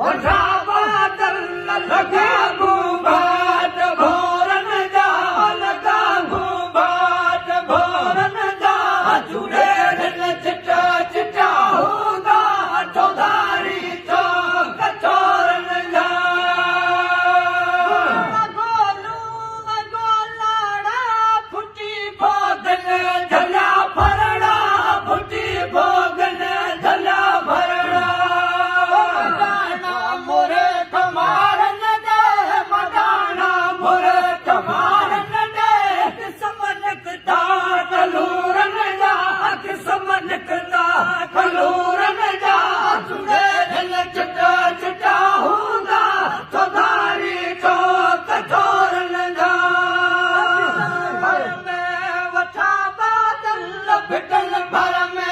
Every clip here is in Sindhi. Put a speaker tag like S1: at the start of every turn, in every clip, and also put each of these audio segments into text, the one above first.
S1: وٺا بادل لڳا گهوگهاٽ ڀورن جا، لڳا گهوگهاٽ ڀورن جا، چوڙيل چٽا چٽا هوندا چوڌاري چوڪ چورن جا. گولون ۽ گولاڙا ڦٽي ڀوڳن جهليا ڦرڙا، ڦٽي ڀوڳن جهليا ڦرڙا. مڊاڻا مر ڪمارن ڏي، مڊاڻا مر ڪمارن ڏي، قسم نڪتا ڪلورن جا، قسم نڪتا ڪلورن جا، چڙيل چٽا چٽا هوندا چوڌاري چوڪ چورن جا. ڀر ۾ وٺا بادل ڦٽل، ڀر ۾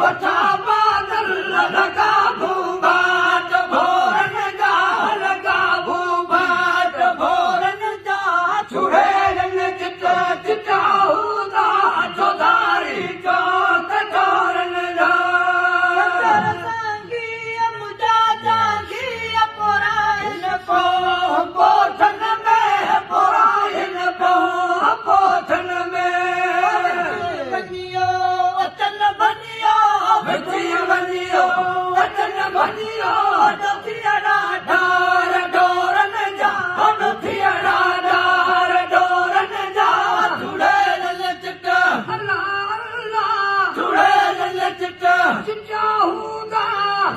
S1: وٺا بادل لڳا گهوگهاٽ ڀورن جا، لڳا گهوگهاٽ ڀورن جا، چڙيل چٽا چٽا هوندا چوڌاري چوڪ چورن جا. سانگيء منهنجا جانگيء پورائن پوء پوٺن ۾، پورائن پوء پوٺن ۾. وڃيو اچن ڀڃيو، وچي وڃيو اچن ڀڃيو، ڏوٿيئڙا ڍار ڍورن جا، ڏوٿيئڙا ڍار ڍورن جا، چڙيل چٽا الله الله، چڙيل چٽا چٽا هوندا،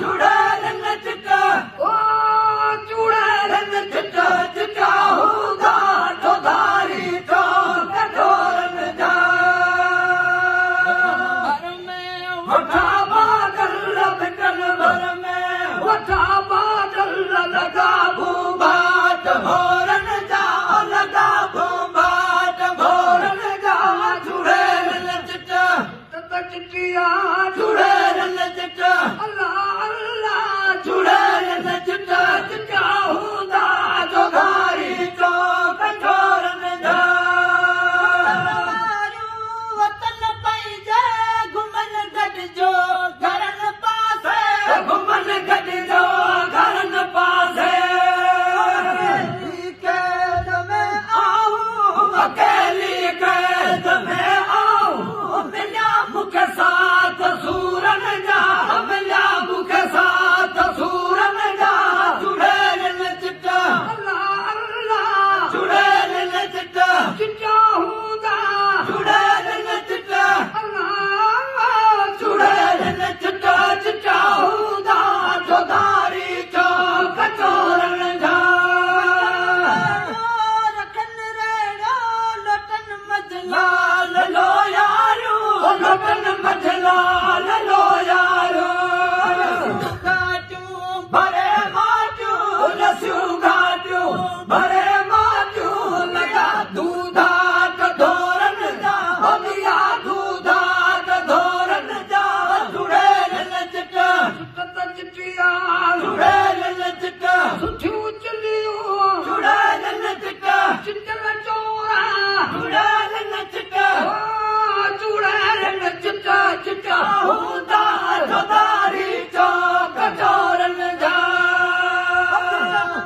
S1: چڙيل چٽا او چڙيل چٽا چٽا هوندا چوڌاري چوڪ ڍورن جا. ڀر ۾ وٺا بادل ڦٽل، ڀر ۾ وٺا بادل لڳا گهوگهاٽ ڀورن جا، لڳا گهوگهاٽ ڀورن جا، چڙيل چٽا چٽيا، چڙيل چٽا الله الله، چڙيل چٽا چٽا هوندا چوڌاري چوڪ چورن جا. وطن پنهنجي گهمن گڏجو گهرن پاسي، گهمن گڏجو گهرن پاسي. قيد ۾ آئون اڪيلي، قيد ۾ آئون، مليا مون کي ساٿ سورن جا، مليا مون کي ساٿ سورن جا، چڙيل چٽا الله الله، چڙيل چٽا چٽا هوندا، چڙيل چٽا الله، چڙيل چٽا چٽا هوندا چوڌاري چوڪ چورن جا. رکن ريڙو لوٽن مجلال لوياريون، لوٽن مجلال لوياريون، گهاٽيون ڀري ماٽيون، لسيون گهاٽيون ڀري ماٽيون، لڳا ڌوڌاٽ ڍورن جا، لڳا ڌوڌاٽ ڍورن جا، چڙيل چٽا چٽيا، چڙيل چٽا سٺيون چليون، چڙيل چٽا چٽل چورا، چڙيل چٽا چڙيل چٽا چٽا هوندا چوڌاري چوڪ چورن جا.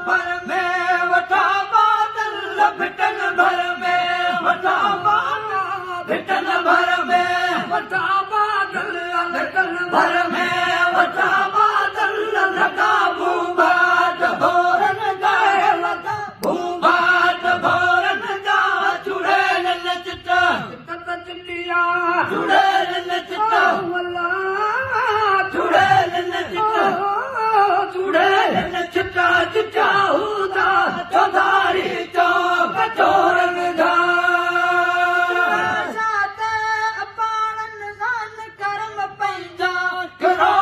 S1: ڀر ۾ وٺا بادل ڦٽل، ڀر ۾ وٺا بادل ڦٽل، ڀر ۾ وٺا بادل ڦٽل، ڀر ۾ وٺا بادل لڳا گهوگهاٽ ڀورن جا، لڳا گهوگهاٽ ڀورن جا، چڙيل چٽا چٽيا، چڙيل چٽا چڙيل چٽا، چڙيل چٽا چٽا هوندا چوڌاري چوڪ چورن جا. اباڻن سان ڪرم پنهنجا ڪرو